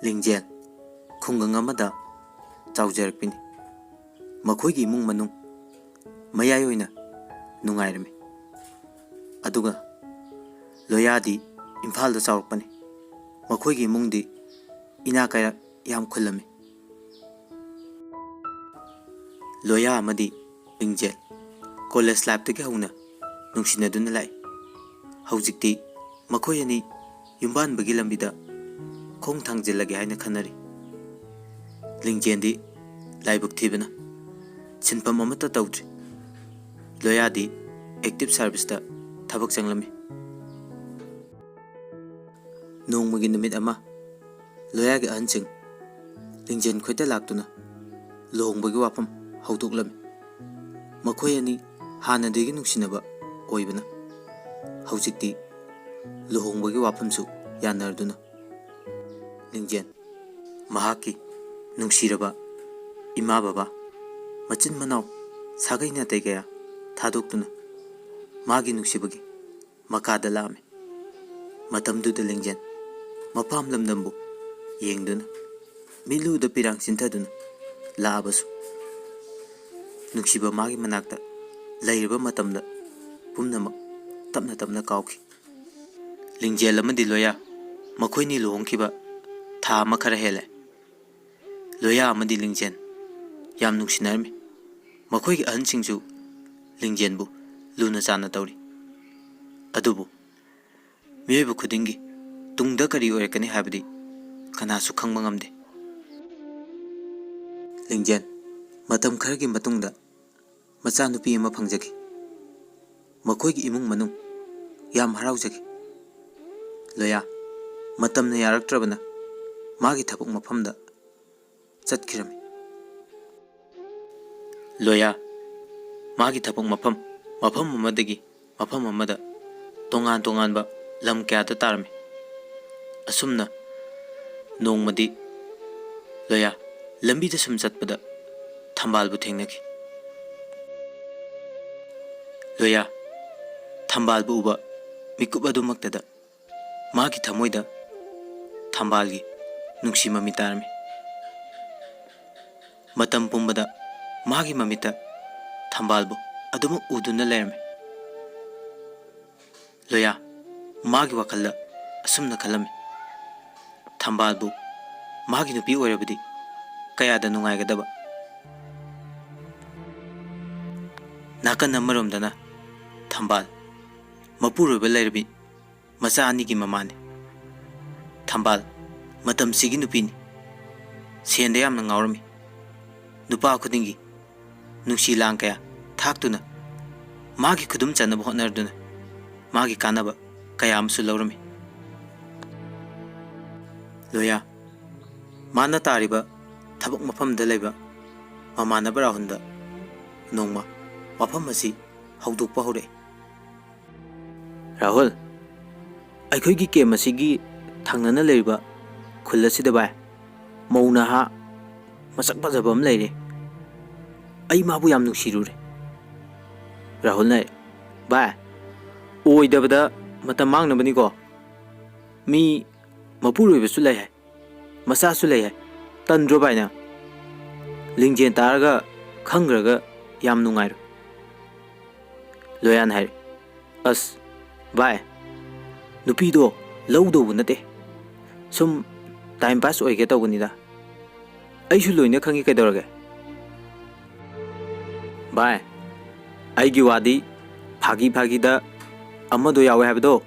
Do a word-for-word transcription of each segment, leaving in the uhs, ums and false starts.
ꯂꯤꯡꯖꯦꯜ ꯈꯨꯡꯒꯪ ꯑꯃꯗ ꯆꯥꯎꯖꯔꯛꯄꯤꯅꯤ꯫ ꯃꯈꯣꯏꯒꯤ ꯏꯃꯨꯡ ꯃꯅꯨꯡ ꯃꯌꯥꯏ ꯑꯣꯏꯅ ꯅꯨꯡꯉꯥꯏꯔꯝꯃꯤ꯫ ꯑꯗꯨꯒ ꯂꯣꯌꯥꯗꯤ ꯏꯝꯐꯥꯜꯗ ꯆꯥꯎꯔꯛꯄꯅꯤ꯫ ꯃꯈꯣꯏꯒꯤ ꯏꯃꯨꯡꯗꯤ ꯏꯅꯥꯛ ꯀꯩꯔꯥꯛ ꯌꯥꯝ ꯈꯨꯜꯂꯝꯃꯤ꯫ ꯂꯣꯌꯥ ꯑꯃꯗꯤ ꯂꯤꯡꯖꯦꯜ ꯀꯣꯂꯦꯖ ꯂꯥꯏꯐꯇꯒꯤ ꯍꯧꯅ ꯅꯨꯡꯁꯤꯅꯗꯨꯅ ꯂꯥꯛꯏ꯫ ꯍꯧꯖꯤꯛꯇꯤ ꯃꯈꯣꯏ ꯑꯅꯤ ꯌꯨꯝꯕꯥꯟꯕꯒꯤ ꯂꯝꯕꯤꯗ ꯈꯣꯡ ꯊꯥꯡꯖꯤꯜꯂꯒꯦ ꯍꯥꯏꯅ ꯈꯟꯅꯔꯤ꯫ ꯂꯤꯡꯖꯦꯜꯗꯤ ꯂꯥꯏꯕꯛ ꯊꯤꯕꯅ ꯁꯤꯟꯐꯝ ꯑꯃꯠꯇ ꯇꯧꯗ꯭ꯔꯤ꯫ ꯂꯣꯌꯥꯗꯤ ꯑꯦꯛꯇꯤꯚ ꯁꯥꯔꯚꯤꯁꯇ ꯊꯕꯛ ꯆꯪꯂꯝꯃꯤ꯫ ꯅꯣꯡꯃꯒꯤ ꯅꯨꯃꯤꯠ ꯑꯃ ꯂꯣꯌꯥꯒꯤ ꯑꯍꯟꯁꯤꯡ ꯂꯤꯡꯖꯦꯜ ꯈꯣꯏꯗ ꯂꯥꯛꯇꯨꯅ ꯂꯨꯍꯣꯡꯕꯒꯤ ꯋꯥꯐꯝ ꯍꯧꯗꯣꯛꯂꯝꯃꯤ꯫ ꯃꯈꯣꯏ ꯑꯅꯤ ꯍꯥꯟꯅꯗꯒꯤ ꯅꯨꯡꯁꯤꯅꯕ ꯑꯣꯏꯕꯅ ꯍꯧꯖꯤꯛꯇꯤ ꯂꯨꯍꯣꯡꯕꯒꯤ ꯋꯥꯐꯝꯁꯨ ꯌꯥꯅꯔꯗꯨꯅ ꯂꯤꯡꯖꯦꯜ ꯃꯍꯥꯛꯀꯤ ꯅꯨꯡꯁꯤꯔꯕ ꯏꯃꯥ ꯕꯕꯥ, ꯃꯆꯤꯟ ꯃꯅꯥꯎ, ꯁꯥꯒꯩ ꯅꯥꯇꯩ ꯀꯌꯥ ꯊꯥꯗꯣꯛꯇꯨꯅ ꯃꯥꯒꯤ ꯅꯨꯡꯁꯤꯕꯒꯤ ꯃꯀꯥꯗ ꯂꯥꯛꯑꯝꯃꯤ꯫ ꯃꯇꯝꯗꯨꯗ ꯂꯤꯡꯖꯦꯜ ꯃꯄꯥꯝ ꯂꯝꯗꯝꯕꯨ ꯌꯦꯡꯗꯨꯅ ꯃꯤꯠꯂꯨꯗ ꯄꯤꯔꯥꯡ ꯆꯤꯟꯊꯗꯨꯅ ꯂꯥꯛꯑꯕꯁꯨ ꯅꯨꯡꯁꯤꯕ ꯃꯥꯒꯤ ꯃꯅꯥꯛꯇ ꯂꯩꯔꯕ ꯃꯇꯝꯗ ꯄꯨꯝꯅꯃꯛ ꯇꯞꯅ ꯇꯞꯅ ꯀꯥꯎꯈꯤ꯫ ꯂꯤꯡꯖꯦꯜ ꯑꯃꯗꯤ ꯂꯣꯌꯥ ꯃꯈꯣꯏꯅꯤ ꯂꯨꯍꯣꯡꯈꯤꯕ ꯊꯥ ꯑꯃ ꯈꯔ ꯍꯦꯜꯂꯦ꯫ ꯂꯣꯌꯥ ꯑꯃꯗꯤ ꯂꯤꯡꯖꯦꯜ ꯌꯥꯝ ꯅꯨꯡꯁꯤꯅꯔꯝꯃꯤ꯫ ꯃꯈꯣꯏꯒꯤ ꯑꯍꯟꯁꯤꯡꯁꯨ ꯂꯤꯡꯖꯦꯜꯕꯨ ꯂꯨꯅ ꯆꯥꯟꯅ ꯇꯧꯔꯤ꯫ ꯑꯗꯨꯕꯨ ꯃꯤꯑꯣꯏꯕ ꯈꯨꯗꯤꯡꯒꯤ ꯇꯨꯡꯗ ꯀꯔꯤ ꯑꯣꯏꯔꯛꯀꯅꯤ ꯍꯥꯏꯕꯗꯤ ꯀꯅꯥꯁꯨ ꯈꯪꯕ ꯉꯝꯗꯦ꯫ ꯂꯤꯡꯖꯦꯜ ꯃꯇꯝ ꯈꯔꯒꯤ ꯃꯇꯨꯡꯗ ꯃꯆꯥꯅꯨꯄꯤ ꯑꯃ ꯐꯪꯖꯈꯤ꯫ ꯃꯈꯣꯏꯒꯤ ꯏꯃꯨꯡ ꯃꯅꯨꯡ ꯌꯥꯝ ꯍꯔꯥꯎꯖꯈꯤ꯫ ꯂꯣꯌꯥ ꯃꯇꯝꯅ ꯌꯥꯔꯛꯇ꯭ꯔꯕꯅ ꯃꯥꯒꯤ ꯊꯕꯛ ꯃꯐꯝꯗ ꯆꯠꯈꯤꯔꯝꯃꯤ꯫ ꯂꯣꯌꯥ ꯃꯥꯒꯤ ꯊꯕꯛ ꯃꯐꯝ, ꯃꯐꯝ ꯑꯃꯗꯒꯤ ꯃꯐꯝ ꯑꯃꯗ ꯇꯣꯉꯥꯟ ꯇꯣꯉꯥꯟꯕ ꯂꯝ ꯀꯌꯥꯗ ꯇꯥꯔꯝꯃꯤ꯫ ꯑꯁꯨꯝꯅ ꯅꯣꯡꯃꯗꯤ ꯂꯣꯌꯥ ꯂꯝꯕꯤꯗ ꯁꯨꯝ ꯆꯠꯄꯗ ꯊꯝꯕꯥꯜꯕꯨ ꯊꯦꯡꯅꯈꯤ꯫ ꯂꯣꯌꯥ ꯊꯝꯕꯥꯜꯕꯨ ꯎꯕ ꯃꯤꯀꯨꯞ ꯑꯗꯨꯃꯛꯇꯗ ꯃꯥꯒꯤ ꯊꯃꯣꯏꯗ ꯊꯝꯕꯥꯜꯒꯤ ꯅꯨꯡꯁꯤ ꯃꯃꯤ ꯇꯥꯔꯝꯃꯤ꯫ ꯃꯇꯝ ꯄꯨꯝꯕꯗ ꯃꯥꯒꯤ ꯃꯃꯤꯠꯇ ꯊꯝꯕꯥꯜꯕꯨ ꯑꯗꯨꯃꯛ ꯎꯗꯨꯅ ꯂꯩꯔꯝꯃꯤ꯫ ꯂꯣꯌꯥ ꯃꯥꯒꯤ ꯋꯥꯈꯜꯗ ꯑꯁꯨꯝꯅ ꯈꯜꯂꯝꯃꯤ, "ꯊꯝꯕꯥꯜꯕꯨ ꯃꯥꯒꯤ ꯅꯨꯄꯤ ꯑꯣꯏꯔꯕꯗꯤ ꯀꯌꯥꯗ ꯅꯨꯡꯉꯥꯏꯒꯗꯕ?" ꯅꯥꯀꯟ ꯑꯃꯔꯣꯝꯗꯅ ꯊꯝꯕꯥꯜ, ꯃꯄꯨꯔꯣꯏꯕ ꯂꯩꯔꯕꯤ ꯃꯆꯥ ꯑꯅꯤꯒꯤ ꯃꯃꯥꯅꯤ꯫ ꯊꯝꯕꯥꯜ ꯃꯇꯝꯁꯤꯒꯤ ꯅꯨꯄꯤꯅꯤ꯫ ꯁꯦꯟꯗ ꯌꯥꯝꯅ ꯉꯥꯎꯔꯝꯃꯤ꯫ ꯅꯨꯄꯥ ꯈꯨꯗꯤꯡꯒꯤ ꯅꯨꯡꯁꯤ ꯂꯥꯡ ꯀꯌꯥ ꯊꯥꯛꯇꯨꯅ, ꯃꯥꯒꯤ ꯈꯨꯗꯨꯝ ꯆꯟꯅꯕ ꯍꯣꯠꯅꯗꯨꯅ, ꯃꯥꯒꯤ ꯀꯥꯟꯅꯕ ꯀꯌꯥ ꯑꯃꯁꯨ ꯂꯧꯔꯝꯃꯤ꯫ ꯂꯣꯌꯥ ꯃꯥꯅ ꯇꯥꯔꯤꯕ ꯊꯕꯛ ꯃꯐꯝꯗ ꯂꯩꯕ ꯃꯃꯥꯟꯅꯕ ꯔꯥꯍꯨꯜꯗ ꯅꯣꯡꯃ ꯋꯥꯐꯝ ꯑꯁꯤ ꯍꯧꯗꯣꯛꯄ ꯍꯧꯔꯛꯏ꯫ "ꯔꯥꯍꯨꯜ, ꯑꯩꯈꯣꯏꯒꯤ ꯀꯦꯝ ꯑꯁꯤꯒꯤ ꯊꯪꯅꯅ ꯂꯩꯔꯤꯕ ꯈꯨꯜ ꯑꯁꯤꯗ, ꯚꯥꯏ, ꯃꯧ ꯅꯍꯥ ꯃꯁꯛ ꯐꯖꯕ ꯑꯃ ꯂꯩꯔꯦ꯫ ꯑꯩ ꯃꯥꯕꯨ ꯌꯥꯝ ꯅꯨꯡꯁꯤꯔꯨꯔꯦ꯫" ꯔꯥꯍꯨꯜꯅ ꯍꯥꯏ, "ꯚꯥꯏ, ꯑꯣꯏꯗꯕꯗ ꯃꯇꯝ ꯃꯥꯡꯅꯕꯅꯤꯀꯣ꯫ ꯃꯤ ꯃꯄꯨꯔꯣꯏꯕꯁꯨ ꯂꯩ ꯍꯥꯏ, ꯃꯆꯥꯁꯨ ꯂꯩ ꯍꯥꯏ꯫ ꯇꯟꯗ꯭ꯔꯣ ꯚꯥꯏ ꯅꯪ? ꯂꯤꯡꯖꯦꯜ ꯇꯥꯔꯒ ꯈꯪꯈ꯭ꯔꯒ ꯌꯥꯝ ꯅꯨꯡꯉꯥꯏꯔꯣꯏ꯫" ꯂꯣꯌꯥꯅ ꯍꯥꯏꯔꯦ, "ꯑꯁ ꯚꯥꯏ, ꯅꯨꯄꯤꯗꯣ ꯂꯧꯗꯧꯕ ꯅꯠꯇꯦ, ꯁꯨꯝ ꯇꯥꯏꯝ ꯄꯥꯁ ꯑꯣꯏꯒꯦ ꯇꯧꯕꯅꯤꯗ꯫ ꯑꯩꯁꯨ ꯂꯣꯏꯅ ꯈꯪꯉꯤ, ꯀꯩꯗꯧꯔꯒꯦ?" "ꯚꯥꯏ, ꯑꯩꯒꯤ ꯋꯥꯗꯤ ꯐꯥꯒꯤ ꯐꯥꯒꯤꯗ ꯑꯃꯗꯣ ꯌꯥꯎꯋꯦ ꯍꯥꯏꯕꯗꯣ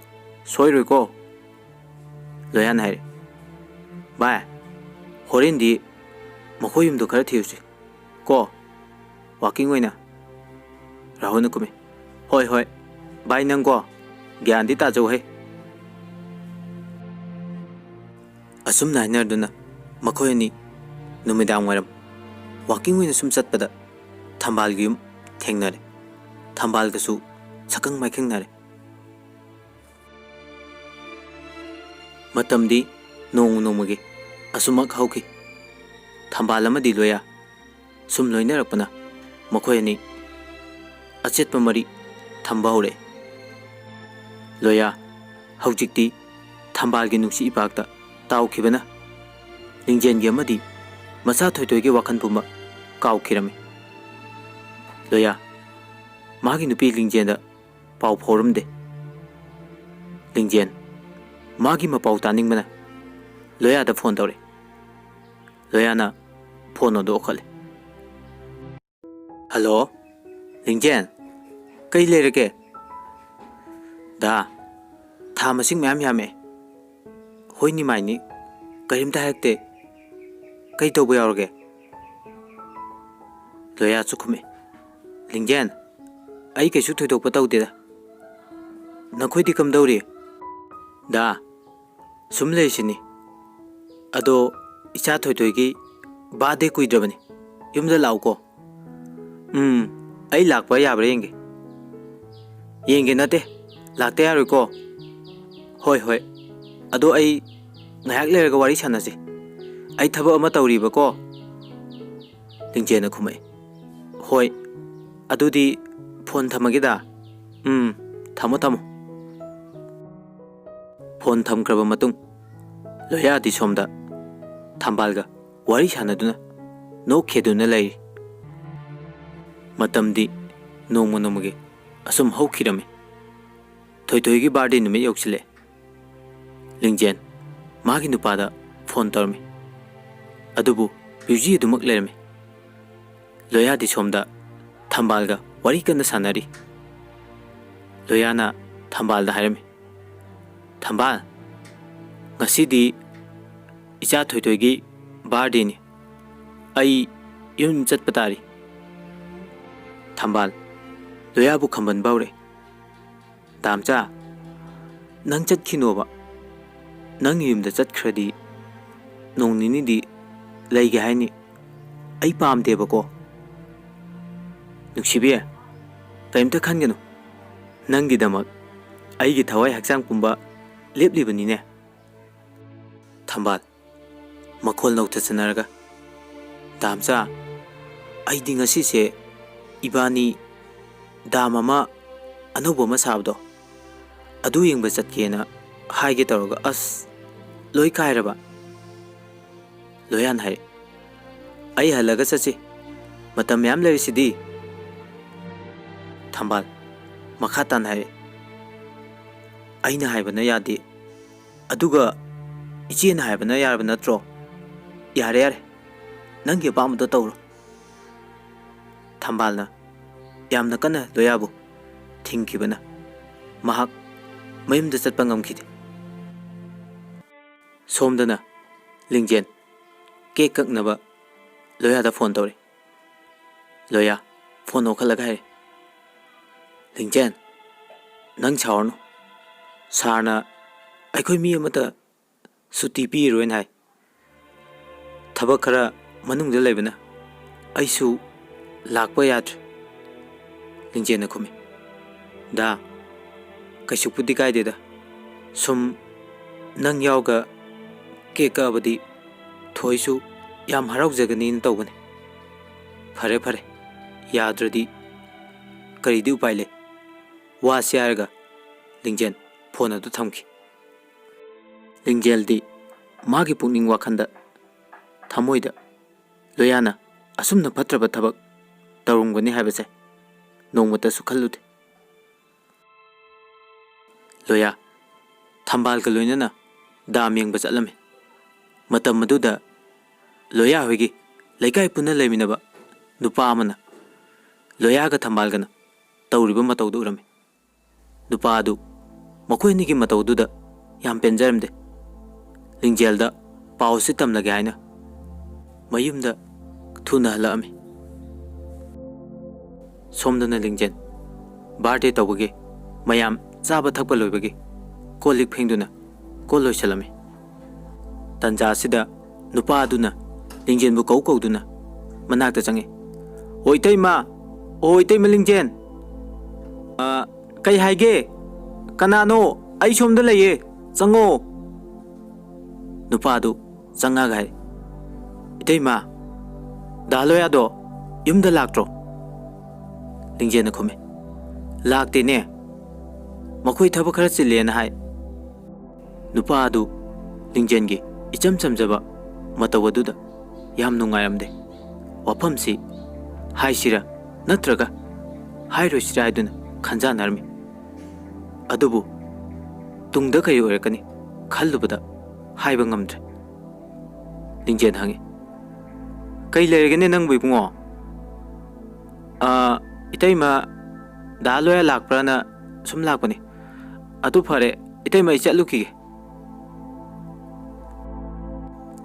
ꯁꯣꯏꯔꯣꯏꯀꯣ꯫" ꯂꯣꯌꯥꯅ ꯍꯥꯏꯔꯦ, "ꯚꯥꯏ, ꯍꯣꯔꯦꯟꯗꯤ ꯃꯈꯣꯏ ꯌꯨꯝꯗꯣ ꯈꯔ ꯊꯤꯔꯨꯁꯤ ꯀꯣ, ꯋꯥꯀꯤꯡ ꯑꯣꯏꯅ꯫" ꯔꯥꯍꯨꯜꯅ ꯈꯨꯝꯃꯤ, "ꯍꯣꯏ ꯍꯣꯏ ꯚꯥꯏ, ꯅꯪꯀꯣ ꯒ꯭ꯌꯥꯟꯗꯤ ꯇꯥꯖꯧꯍꯦ꯫" ꯑꯁꯨꯝꯅ ꯍꯥꯏꯅꯗꯨꯅ ꯃꯈꯣꯏ ꯑꯅꯤ ꯅꯨꯃꯤꯗꯥꯡ ꯋꯥꯏꯔꯝ ꯋꯥꯀꯤꯡ ꯑꯣꯏꯅ ꯁꯨꯝ ꯆꯠꯄꯗ ꯊꯝꯕꯥꯜꯒꯤ ꯌꯨꯝ ꯊꯦꯡꯅꯔꯦ꯫ ꯊꯝꯕꯥꯜꯒꯁꯨ ꯁꯛꯈꯪ ꯃꯥꯏꯈꯪꯅꯔꯦ꯫ ꯃꯇꯝꯗꯤ ꯅꯣꯡꯃ ꯅꯣꯡꯃꯒꯤ ꯑꯁꯨꯃꯛ ꯍꯧꯈꯤ꯫ ꯊꯝꯕꯥꯜ ꯑꯃꯗꯤ ꯂꯣꯌꯥ ꯁꯨꯝ ꯂꯣꯏꯅꯔꯛꯄꯅ ꯃꯈꯣꯏ ꯑꯅꯤ ꯑꯆꯦꯠꯄ ꯃꯔꯤ ꯊꯝꯕ ꯍꯧꯔꯛꯑꯦ꯫ ꯂꯣꯌꯥ ꯍꯧꯖꯤꯛꯇꯤ ꯊꯝꯕꯥꯜꯒꯤ ꯅꯨꯡꯁꯤ ꯏꯄꯥꯛꯇ ꯇꯥꯎꯈꯤꯕꯅ ꯂꯤꯡꯖꯦꯟꯒꯤ ꯑꯃꯗꯤ ꯃꯆꯥ ꯊꯣꯏꯊꯣꯏꯒꯤ ꯋꯥꯈꯜ ꯄꯨꯝꯕ ꯀꯥꯎꯈꯤꯔꯝꯃꯤ꯫ ꯂꯣꯌꯥ, ꯃꯥꯒꯤ ꯅꯨꯄꯤ ꯂꯤꯡꯖꯦꯟꯗ ꯄꯥꯎ ꯐꯥꯎꯔꯝꯗꯦ꯫ ꯂꯤꯡꯖꯦꯟ, ꯃꯥꯒꯤ ꯃꯄꯥꯎ ꯇꯥꯅꯤꯡꯕꯅ ꯂꯣꯌꯥꯗ ꯐꯣꯟ ꯇꯧꯔꯦ꯫ ꯂꯣꯌꯥꯅ ꯐꯣꯟ ꯑꯗꯨ ꯑꯣꯛꯈꯠꯂꯦ꯫ "ꯍꯜꯂꯣ, ꯂꯤꯡꯖꯦꯟ, ꯀꯩ ꯂꯩꯔꯒꯦ?" "ꯗꯥ, ꯊꯥ ꯃꯁꯤꯡ ꯃꯌꯥꯝ ꯌꯥꯝꯃꯦ꯫ ꯍꯣꯏꯅꯤ ꯃꯥꯏꯅꯤ, ꯀꯔꯤꯝꯇ ꯍꯥꯏꯔꯛꯇꯦ꯫ ꯀꯩ ꯇꯧꯕ ꯌꯥꯎꯔꯒꯦ?" ꯂꯣꯌꯥꯁꯨ ꯈꯨꯝꯃꯦ꯫ "ꯂꯤꯡꯖꯦꯟ, ꯑꯩ ꯀꯩꯁꯨ ꯊꯣꯏꯗꯣꯛꯄ ꯇꯧꯗꯦꯗ꯫ ꯅꯈꯣꯏꯗꯤ ꯀꯝꯗꯧꯔꯤ?" "ꯗꯥ, ꯁꯨꯝ ꯂꯩꯔꯤꯁꯤꯅꯤ꯫ ꯑꯗꯣ ꯏꯆꯥ ꯊꯣꯏꯊꯣꯏꯒꯤ ꯕꯥꯔꯗꯦ ꯀꯨꯏꯗ꯭ꯔꯕꯅꯤ꯫ ꯌꯨꯝꯗ ꯂꯥꯛꯎꯀꯣ꯫" "ꯎꯝ, ꯑꯩ ꯂꯥꯛꯄ ꯌꯥꯕ꯭ꯔꯥ ꯌꯦꯡꯒꯦ꯫" "ꯌꯦꯡꯒꯦ ꯅꯠꯇꯦ, ꯂꯥꯛꯇ ꯌꯥꯔꯣꯏꯀꯣ꯫" "ꯍꯣꯏ, ꯍꯣꯏ꯫ ꯑꯗꯣ ꯑꯩ ꯉꯥꯏꯍꯥꯛ ꯂꯩꯔꯒ ꯋꯥꯔꯤ ꯁꯥꯟꯅꯁꯤ꯫ ꯑꯩ ꯊꯕꯛ ꯑꯃ ꯇꯧꯔꯤꯕꯀꯣ꯫" ꯂꯤꯡꯖꯦꯟꯅ ꯈꯨꯝꯃꯛꯏ꯫ "ꯍꯣꯏ, ꯑꯗꯨꯗꯤ ꯐꯣꯟ ꯊꯝꯃꯒꯦꯗ꯫" "ꯎꯝ, ꯊꯝꯃꯣ, ꯊꯝꯃꯣ꯫" ꯐꯣꯟ ꯊꯝꯈ꯭ꯔꯕ ꯃꯇꯨꯡ, ꯂꯣꯌꯥꯗꯤ ꯁꯣꯝꯗ ꯊꯝꯕꯥꯜꯒ ꯋꯥꯔꯤ ꯁꯥꯟꯅꯗꯨꯅ ꯅꯣꯛꯈꯦꯗꯨꯅ ꯂꯩꯔꯤ꯫ ꯃꯇꯝꯗꯤ ꯅꯣꯡꯃ ꯅꯣꯡꯃꯒꯤ ꯑꯁꯨꯝ ꯍꯧꯈꯤꯔꯝꯃꯤ꯫ ꯊꯣꯏꯊꯣꯏꯒꯤ ꯕꯥꯔꯗꯦ ꯅꯨꯃꯤꯠ ꯌꯧꯁꯤꯜꯂꯛꯑꯦ꯫ ꯂꯤꯡꯖꯦꯟ ꯃꯥꯒꯤ ꯅꯨꯄꯥꯗ ꯐꯣꯟ ꯇꯧꯔꯝꯃꯤ, ꯑꯗꯨꯕꯨ ꯕ꯭ꯌꯨꯖꯤ ꯑꯗꯨꯃꯛ ꯂꯩꯔꯝꯃꯤ꯫ ꯂꯣꯌꯥꯗꯤ ꯁꯣꯝꯗ ꯊꯝꯕꯥꯜꯒ ꯋꯥꯔꯤ ꯀꯟꯅ ꯁꯥꯟꯅꯔꯤ꯫ ꯂꯣꯌꯥꯅ ꯊꯝꯕꯥꯜꯗ ꯍꯥꯏꯔꯝꯃꯤ, "ꯊꯝꯕꯥꯜ, ꯉꯁꯤꯗꯤ ꯏꯆꯥ ꯊꯣꯏꯊꯣꯏꯒꯤ ꯕꯥꯔꯗꯦꯅꯤ꯫ ꯑꯩ ꯌꯨꯝ ꯆꯠꯄ ꯇꯥꯔꯤ꯫" ꯊꯝꯕꯥꯜ ꯂꯣꯌꯥꯕꯨ ꯈꯝꯕꯟꯕ ꯍꯧꯔꯦ꯫ "ꯗꯥꯝꯆꯥ, ꯅꯪ ꯆꯠꯈꯤꯅꯣꯕ꯫ ꯅꯪꯒꯤ ꯌꯨꯝꯗ ꯆꯠꯈ꯭ꯔꯗꯤ ꯅꯣꯡ ꯅꯤꯅꯤꯗꯤ ꯂꯩꯒꯦ ꯍꯥꯏꯅꯤ꯫ ꯑꯩ ꯄꯥꯝꯗꯦꯕꯀꯣ꯫" "ꯅꯨꯡꯁꯤꯕꯤ, ꯀꯔꯤꯝꯇ ꯈꯟꯒꯅꯨ꯫ ꯅꯪꯒꯤꯗꯃꯛ ꯑꯩꯒꯤ ꯊꯋꯥꯏ ꯍꯛꯆꯥꯡ ꯄꯨꯝꯕ ꯂꯦꯞꯂꯤꯕꯅꯤꯅꯦ꯫" ꯊꯝꯕꯥꯜ ꯃꯈꯣꯜ ꯅꯧꯊꯁꯟꯅꯔꯒ, "ꯗꯥꯝꯆꯥ, ꯑꯩꯗꯤ ꯉꯁꯤꯁꯦ ꯏꯕꯥꯅꯤ ꯗꯥꯝ ꯑꯃ ꯑꯅꯧꯕ ꯑꯃ ꯁꯥꯕꯗꯣ, ꯑꯗꯨ ꯌꯦꯡꯕ ꯆꯠꯀꯦꯅ ꯍꯥꯏꯒꯦ ꯇꯧꯔꯒ, ꯑꯁ, ꯂꯣꯏ ꯀꯥꯏꯔꯕ꯫" ꯂꯣꯌꯥꯅ ꯍꯥꯏꯔꯦ, "ꯑꯩ ꯍꯜꯂꯒ ꯆꯠꯁꯤ, ꯃꯇꯝ ꯃꯌꯥꯝ ꯂꯩꯔꯤꯁꯤꯗꯤ꯫" ꯊꯝꯕꯥꯜ ꯃꯈꯥ ꯇꯥꯅ ꯍꯥꯏꯔꯦ, "ꯑꯩꯅ ꯍꯥꯏꯕꯅ ꯌꯥꯗꯦ, ꯑꯗꯨꯒ ꯏꯆꯦꯅ ꯍꯥꯏꯕꯅ ꯌꯥꯔꯕ ꯅꯠꯇ꯭ꯔꯣ? ꯌꯥꯔꯦ, ꯌꯥꯔꯦ, ꯅꯪꯒꯤ ꯑꯄꯥꯝꯕꯗꯣ ꯇꯧꯔꯣ꯫" ꯊꯝꯕꯥꯜꯅ ꯌꯥꯝꯅ ꯀꯟꯅ ꯂꯣꯌꯥꯕꯨ ꯊꯤꯡꯈꯤꯕꯅ ꯃꯍꯥꯛ ꯃꯌꯨꯝꯗ ꯆꯠꯄ ꯉꯝꯈꯤꯗꯦ꯫ ꯁꯣꯝꯗꯅ ꯂꯤꯡꯖꯦꯟ ꯀꯦꯛ ꯀꯛꯅꯕ ꯂꯣꯌꯥꯗ ꯐꯣꯟ ꯇꯧꯔꯦ꯫ ꯂꯣꯌꯥ ꯐꯣꯟ ꯂꯧꯈꯠꯂꯒ ꯍꯥꯏꯔꯦ, "ꯂꯤꯡꯖꯦꯟ, ꯅꯪ ꯁꯥꯎꯔꯅꯨ꯫ ꯁꯥꯔꯅ ꯑꯩꯈꯣꯏ ꯃꯤ ꯑꯃꯠꯇ ꯁꯨꯇꯤ ꯄꯤꯔꯣꯏꯅ ꯍꯥꯏ꯫ ꯊꯕꯛ ꯈꯔ ꯃꯅꯨꯡꯗ ꯂꯩꯕꯅ ꯑꯩꯁꯨ ꯂꯥꯛꯄ ꯌꯥꯗ꯭ꯔꯦ꯫" ꯂꯤꯡꯖꯦꯟꯅ ꯈꯨꯝꯃꯤ, "ꯗꯥ, ꯀꯩꯁꯨꯕꯨꯗꯤ ꯀꯥꯏꯗꯦꯗ꯫ ꯁꯨꯝ ꯅꯪ ꯌꯥꯎꯒ ꯀꯦꯛ ꯀꯛꯑꯕꯗꯤ ꯊꯣꯏꯁꯨ ꯌꯥꯝ ꯍꯔꯥꯎꯖꯒꯅꯤꯅ ꯇꯧꯕꯅꯤ꯫" "ꯐꯔꯦ, ꯐꯔꯦ, ꯌꯥꯗ꯭ꯔꯗꯤ ꯀꯔꯤꯗꯤ ꯎꯄꯥꯏ ꯂꯩ?" ꯋꯥꯁꯤ ꯍꯥꯏꯔꯒ ꯂꯤꯡꯖꯦꯟ ꯐꯣꯟ ꯑꯗꯨ ꯊꯝꯈꯤ꯫ ꯂꯤꯡꯖꯦꯜꯗꯤ ꯃꯥꯒꯤ ꯄꯨꯛꯅꯤꯡ ꯋꯥꯈꯜꯗ, ꯊꯃꯣꯏꯗ ꯂꯣꯌꯥꯅ ꯑꯁꯨꯝꯅ ꯐꯠꯇ꯭ꯔꯕ ꯊꯕꯛ ꯇꯧꯔꯝꯒꯅꯤ ꯍꯥꯏꯕꯁꯦ ꯅꯣꯡꯃꯇꯁꯨ ꯈꯜꯂꯨꯗꯦ꯫ ꯂꯣꯌꯥ ꯊꯝꯕꯥꯜꯒ ꯂꯣꯏꯅꯅ ꯗꯥꯝ ꯌꯦꯡꯕ ꯆꯠꯂꯝꯃꯤ꯫ ꯃꯇꯝ ꯑꯗꯨꯗ ꯂꯣꯌꯥ ꯍꯣꯏꯒꯤ ꯂꯩꯀꯥꯏ ꯄꯨꯟꯅ ꯂꯩꯃꯤꯟꯅꯕ ꯅꯨꯄꯥ ꯑꯃꯅ ꯂꯣꯌꯥꯒ ꯊꯝꯕꯥꯜꯒꯅ ꯇꯧꯔꯤꯕ ꯃꯇꯧꯗꯨ ꯎꯔꯝꯃꯤ꯫ ꯅꯨꯄꯥ ꯑꯗꯨ ꯃꯈꯣꯏ ꯑꯅꯤꯒꯤ ꯃꯇꯧꯗꯨꯗ ꯌꯥꯝ ꯄꯦꯟꯖꯔꯝꯗꯦ꯫ ꯂꯤꯡꯖꯦꯜꯗ ꯄꯥꯎ ꯑꯁꯤ ꯇꯝꯂꯒꯦ ꯍꯥꯏꯅ ꯃꯌꯨꯝꯗ ꯊꯨꯅ ꯍꯜꯂꯛꯑꯝꯃꯤ꯫ ꯁꯣꯝꯗꯅ ꯂꯤꯡꯖꯦꯜ ꯕꯥꯔꯗꯦ ꯇꯧꯕꯒꯤ ꯃꯌꯥꯝ ꯆꯥꯕ ꯊꯛꯄ ꯂꯣꯏꯕꯒꯤ ꯀꯣꯜ ꯂꯤꯛ ꯐꯦꯡꯗꯨꯅ ꯀꯣꯜ ꯂꯣꯏꯁꯤꯜꯂꯝꯃꯤ꯫ ꯇꯟꯖꯥ ꯑꯁꯤꯗ ꯅꯨꯄꯥ ꯑꯗꯨꯅ ꯂꯤꯡꯖꯦꯜꯕꯨ ꯀꯧ ꯀꯧꯗꯨꯅ ꯃꯅꯥꯛꯇ ꯆꯪꯉꯤ꯫ "ꯑꯣ ꯏꯇꯩꯃ, ꯑꯣ ꯏꯇꯩꯃ ꯂꯤꯡꯖꯦꯜ, ꯑ, ꯀꯩ ꯍꯥꯏꯒꯦ? ꯀꯅꯥꯅꯣ? ꯑꯩ ꯁꯣꯝꯗ ꯂꯩꯌꯦ, ꯆꯪꯉꯣ꯫" ꯅꯨꯄꯥ ꯑꯗꯨ ꯆꯪꯉꯒ ꯍꯥꯏ, "ꯏꯇꯩꯃ, ꯗꯥ ꯂꯣꯌꯥꯗꯣ ꯌꯨꯝꯗ ꯂꯥꯛꯇ꯭ꯔꯣ?" ꯂꯤꯡꯖꯦꯜꯅ ꯈꯨꯝꯃꯤ, "ꯂꯥꯛꯇꯦꯅꯦ, ꯃꯈꯣꯏ ꯊꯕꯛ ꯈꯔ ꯆꯤꯜꯂꯦꯅ ꯍꯥꯏ꯫" ꯅꯨꯄꯥ ꯑꯗꯨ ꯂꯤꯡꯖꯦꯜꯒꯤ ꯏꯆꯝ ꯆꯝꯖꯕ ꯃꯇꯧ ꯑꯗꯨꯗ ꯌꯥꯝ ꯅꯨꯡꯉꯥꯏꯔꯝꯗꯦ꯫ ꯋꯥꯐꯝꯁꯤ ꯍꯥꯏꯁꯤꯔꯥ ꯅꯠꯇ꯭ꯔꯒ ꯍꯥꯏꯔꯣꯏꯁꯤꯔꯥ ꯍꯥꯏꯗꯨꯅ ꯈꯟꯖꯥꯟꯅꯔꯝꯃꯤ꯫ ꯑꯗꯨꯕꯨ ꯇꯨꯡꯗ ꯀꯔꯤ ꯑꯣꯏꯔꯛꯀꯅꯤ ꯈꯜꯂꯨꯕꯗ ꯍꯥꯏꯕ ꯉꯝꯗ꯭ꯔꯦ꯫ ꯂꯤꯡꯖꯦꯟ ꯍꯪꯉꯤ, "ꯀꯩ ꯂꯩꯔꯒꯦꯅꯦ ꯅꯪꯕꯨ ꯏꯕꯨꯡꯉꯣ?" "ꯑꯥ, ꯏꯇꯩꯃ, ꯗꯥ ꯂꯣꯌꯥ ꯂꯥꯛꯄ꯭ꯔꯥꯅ ꯁꯨꯝ ꯂꯥꯛꯄꯅꯤ꯫ ꯑꯗꯨ ꯐꯔꯦ, ꯏꯇꯩꯃ, ꯑꯩ ꯆꯠꯂꯨꯈꯤꯒꯦ꯫"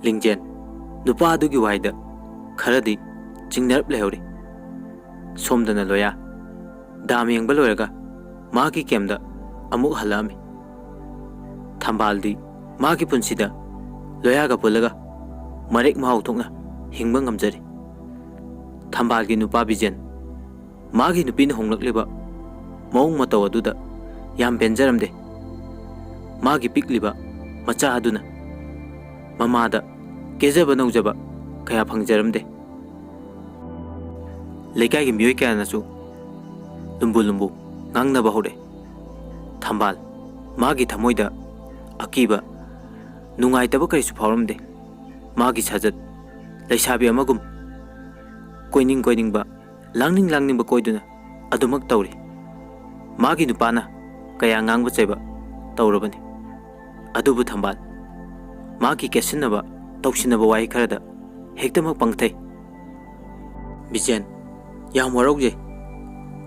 ꯂꯤꯡꯖꯦꯟ ꯅꯨꯄꯥ ꯑꯗꯨꯒꯤ ꯋꯥꯍꯩꯗ ꯈꯔꯗꯤ ꯆꯤꯡꯅꯔꯞ ꯂꯩꯍꯧꯔꯤ꯫ ꯁꯣꯝꯗꯅ ꯂꯣꯌꯥ ꯗꯥꯝ ꯌꯦꯡꯕ ꯂꯣꯏꯔꯒ ꯃꯥꯒꯤ ꯀꯦꯝꯗ ꯑꯃꯨꯛ ꯍꯜꯂꯛꯑꯝꯃꯤ꯫ ꯊꯝꯕꯥꯜꯗꯤ ꯃꯥꯒꯤ ꯄꯨꯟꯁꯤꯗ ꯂꯣꯌꯥꯒ ꯄꯨꯜꯂꯒ ꯃꯔꯦꯛ ꯃꯍꯥꯎ ꯊꯣꯛꯅ ꯍꯤꯡꯕ ꯉꯝꯖꯔꯤ꯫ ꯊꯝꯕꯥꯜꯒꯤ ꯅꯨꯄꯥ ꯕꯤꯖꯦꯟ ꯃꯥꯒꯤ ꯅꯨꯄꯤꯅ ꯍꯣꯡꯂꯛꯂꯤꯕ ꯃꯑꯣꯡ ꯃꯇꯧ ꯑꯗꯨꯗ ꯌꯥꯝ ꯄꯦꯟꯖꯔꯝꯗꯦ꯫ ꯃꯥꯒꯤ ꯄꯤꯛꯂꯤꯕ ꯃꯆꯥ ꯑꯗꯨꯅ ꯃꯃꯥꯗ ꯀꯦꯖꯕ ꯅꯧꯖꯕ ꯀꯌꯥ ꯐꯪꯖꯔꯝꯗꯦ꯫ ꯂꯩꯀꯥꯏꯒꯤ ꯃꯤꯑꯣꯏ ꯀꯌꯥꯅꯁꯨ ꯂꯨꯝꯕꯨ ꯂꯨꯝꯕꯨ ꯉꯥꯡꯅꯕ ꯍꯧꯔꯛꯑꯦ꯫ ꯊꯝꯕꯥꯜ ꯃꯥꯒꯤ ꯊꯃꯣꯏꯗ ꯑꯀꯤꯕ, ꯅꯨꯡꯉꯥꯏꯇꯕ ꯀꯔꯤꯁꯨ ꯐꯥꯎꯔꯝꯗꯦ꯫ ꯃꯥꯒꯤ ꯁꯥꯖꯠ ꯂꯩꯁꯥꯕꯤ ꯑꯃꯒꯨꯝ ꯀꯣꯏꯅꯤꯡ ꯀꯣꯏꯅꯤꯡꯕ, ꯂꯥꯡꯅꯤꯡ ꯂꯥꯡꯅꯤꯡꯕ ꯀꯣꯏꯗꯨꯅ ꯑꯗꯨꯃꯛ ꯇꯧꯔꯤ꯫ ꯃꯥꯒꯤ ꯅꯨꯄꯥꯅ ꯀꯌꯥ ꯉꯥꯡꯕ ꯆꯩꯕ ꯇꯧꯔꯕꯅꯤ꯫ ꯑꯗꯨꯕꯨ ꯊꯝꯕꯥꯜ ꯃꯥꯒꯤ ꯀꯦꯠꯁꯤꯟꯅꯕ, ꯇꯧꯁꯤꯟꯅꯕ ꯋꯥꯍꯩ ꯈꯔꯗ ꯍꯦꯛꯇꯃꯛ ꯄꯪꯊꯩ꯫ ꯕꯤꯖꯦꯟ ꯌꯥꯝ ꯋꯥꯔꯧꯖꯩ,